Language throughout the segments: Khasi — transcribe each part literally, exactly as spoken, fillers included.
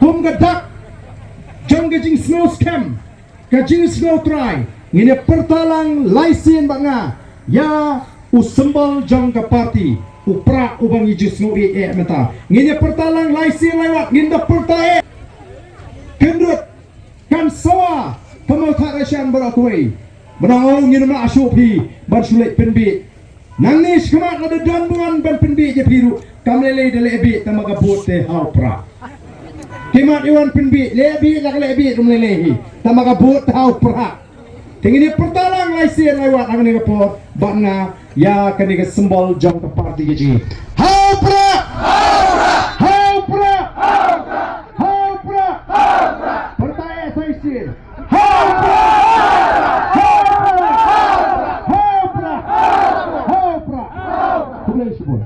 Kum ka dak jong ka jingsngew skhem, ka jingsngew trai, ngin ïa pyrta lang lai sien bad nga ïa u symbol jong ka party, u prah uba ngi ju sngew ïeit mynta. Ngin ïa pyrta lang lai sien lai wat, ngin da pyrta eh. Kyndut kan sawa ka mawthadraishan baroh kawei. Mynta ngin ym lah shuh phi ban shu leit pynbiej. Nangne shakhmat lada don ba wan ban pynbiej ïa phi ruh, kam lei lei da leh biej, tang ba ka vote te ha u prah. Ki mat ïa wan pynbiej, leh biej la ka leh biej, ym lei lei hi, tang ba ka vote te ha u prah. Te ngin ïa pyrta lang lai sien lai wat hangne ka por bad nga ïa kane ka symbol jong ka party ka jong ngi. Ha u prah! Ha u prah! Ha u prah! Pyrta eh sa shisien. Ha u prah! Ha u prah! Ha u prah! Khublei shibun.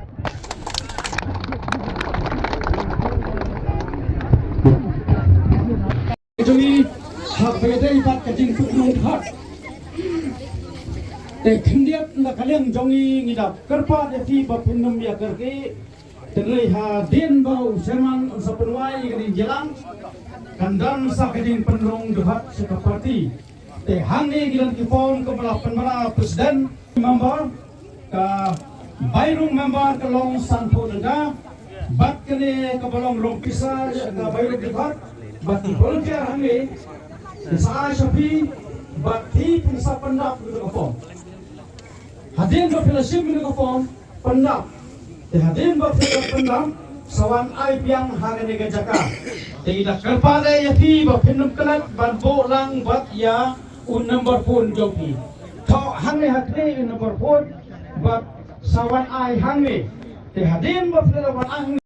Jong ngi ha kaba ïadei bad ka jingpynlong jingpynlong. Te khyndiat na ka liang jong ngi ngi da kyrpad ïa phi ba phin nym ïa kyrkieh. Te hynrei hadien ba u chairman un sa pynwai ïa ka jingïalang, kan don sa ka jingpynrung jubab sha ka party. Te hangne ki don ki form kaba la pynbna president, member, ka bairung member ka long sanphew tyngka, bad kane kaba long rong pisa ka bairung jubab, bad ki volunteer hangne ki sa ai sha phi, bad phi phin sa pyndap ïa ka form. Hadien ba phi la shim ïa ka form, pyndap. Te hadien ba phi la pyndap, sa wan ai biang ha kane ka jaka. Te ngi da kyrpad ïa phi ba phin nym klet ban buh lang bad ïa u number phone jong phi. Thoh hangne ha kane u number phone bad sa wan ai hangne. Te hadien ba phi la wan ai hangne.